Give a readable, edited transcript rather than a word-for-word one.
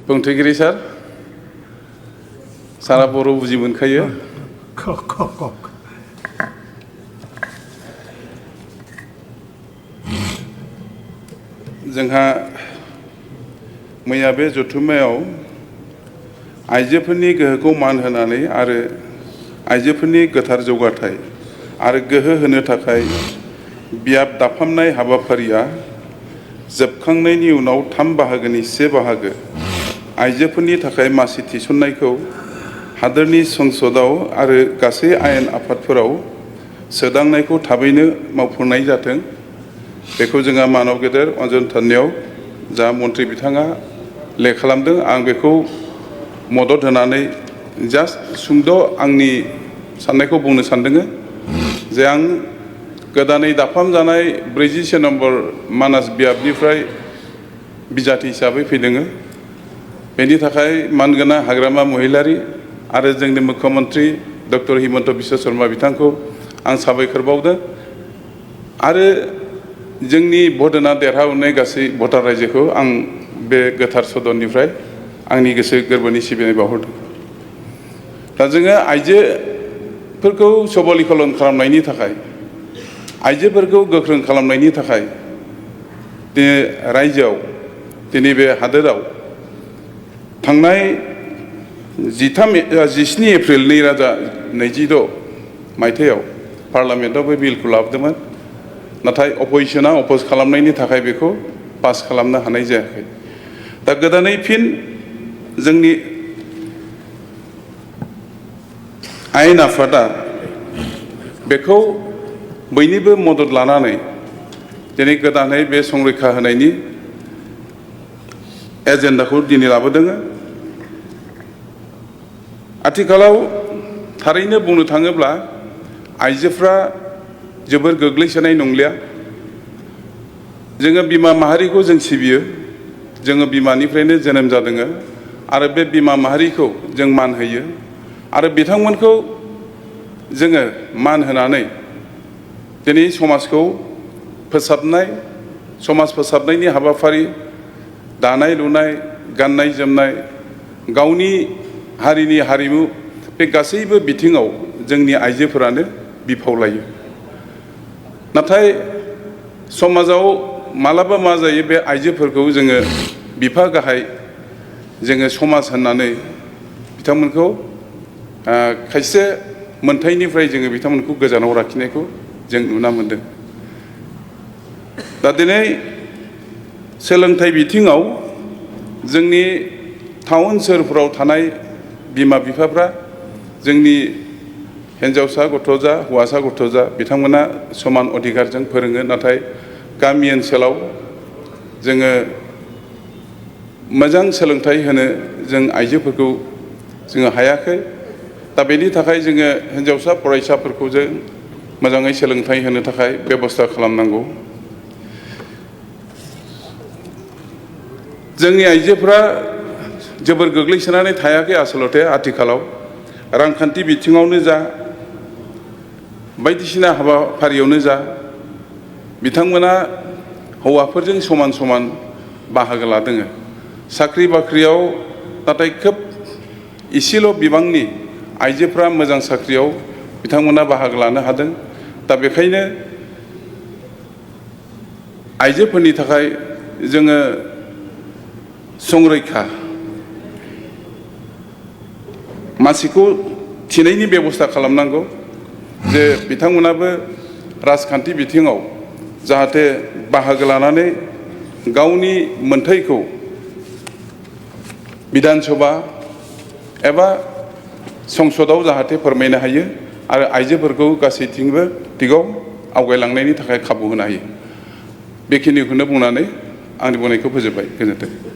बुंथिगिरि सार सारा बर' बुजि मोनखायो जोंहा मैया बे जथुम्मायाव आइजोफोरनि गोहोखौ मान होनानै आरो आइजोफोरनि गोथार जौगाथाय आरो गोहो होनो थाखाय बियाब दाफामनाय हाबाफारिया जोबखांनायनि उनाव 3 बाहागोनि 1 बाहागो आइजोफोरनि थाखाय मासि थिसननायखौ हादोरनि संसदआव आरो गासै आयेन आफादफोराव सोदांनायखौ थाबैनो मावफुंनाय जाथों बेखौ जोंहा मानव गेदेर अनजन थानयाव जा मन्थ्रि बिथाङा खालामदों आं बेखौ मदद होनानै जास्ट सुंद' आंनि साननायखौ बुंनो सानदों जे आं गोदानै दाफाम जानाय 40 नम्बर मानास बियाबनिफ्राय बिजाथि हिसाबै फैदों बेनि थाखाय मानगोनां हाग्रामा महिलारि आरो जोंनि मुख्यमन्त्री डक्टर हिमन्त बिश्व शर्मा बिथांखौ आं साबायखर बावदों आरो जोंनि भट होना देरहानाय गासै भटार रायजोखौ आं बे गोथार सदननिफ्राय आंनि गोसो गोरबोनि सिबिनाय बावहरदों दा जोङो आइजोफोरखौ सबलीकरण खालामनायनि थाखाय आइजोफोरखौ गोख्रों खालामनायनि थाखाय दिनै रायजोआव दिनै बे हादोराव थांनाय 17 एप्रिल 2026 मायथाइयाव पार्लामेन्टआव बे बिलखौ लाबोदोंमोन नाथाय अपोजिशना अपोज खालामनायनि थाखाय बेखौ पास खालामनो हानाय जायाखै दा गोदानै फिन जोंनि आयेन आफादा बेखौ बयनिबो मदद लानानै दिनै गोदानै बे संरैखा होनायनि एजेन्डाखौ दिनै लाबोदों आथिखालाव थारैनो बुंनो थाङोब्ला आइजोफ्रा जोबोर गोग्लैसोनाय नंलिया जोङो बिमा माहारिखौ जों सिबियो जोङो बिमानिफ्रायनो जोनोम जादों आरो बे बिमा माहारिखौ जों मान होयो आरो बिथांमोनखौ जोङो मान होनानै दिनै समाजखौ फोसाबनाय समाज फोसाबनायनि हाबाफारि दानाय लुनाय गाननाय जोमनाय गावनि हारिनि हारिमु बे गासैबो बिथिङाव जोंनि आइजोफोरानो बिफाव लायो नाथाय समाजाव मालाबा मा जायो बे आइजोफोरखौ जोङो बिफा गाहाय जोङो समाज होननानै बिथांमोनखौ खायसे मोनथायनिफ्राय जोङो बिथांमोनखौ गोजानाव लाखिनायखौ जों नुना मोनदों दा दिनै सोलोंथाइ बिथिङाव जोंनि टाउन सोहोरफोराव थानाय बिमा बिफाफ्रा जोंनि हिन्जावसा गथ' जा हौवासा गथ' जा बिथांमोना समान अधिकारजों फोरोङो नाथाय गामि ओनसोलाव जोङो मोजां सोलोंथाइ होनो जों आइजोफोरखौ जोङो हायाखै दा बेनि थाखाय जोङो हिन्जावसा फरायसाफोरखौ जों मोजाङै सोलोंथाइ होनो थाखाय बेबस्था खालामनांगौ जोंनि आइजोफोरा जोबोर गोग्लैसोनानै थायाखै आसलते आथिखालाव रांखान्थि बिथिङावनो जा बायदिसिना हाबाफारियावनो जा बिथांमोना हौवाफोरजों समान समान बाहागो लादों साख्रि बाख्रियाव नाथाय खोब इसेल' बिबांनि आइजोफ्रा मोजां साख्रियाव बिथांमोना बाहागो लानो हादों दा बेखायनो आइजोफोरनि थाखाय जोङो संरैखा मासिखौ थिनायनि बेबस्था खालामनांगौ जे बिथांमोनाबो राजखान्थि बिथिङाव जाहाथे बाहागो लानानै गावनि मोनथायखौ बिधान सभा एबा संसदआव जाहाथे फोरमायनो हायो आरो आइजोफोरखौ गासैथिंबो दिगाव आवगायलांनायनि थाखाय खाबु होनो हायो बेखिनिखौनो बुंनानै आंनि बुंनायखौ फोजोबबाय गोजोन्थों।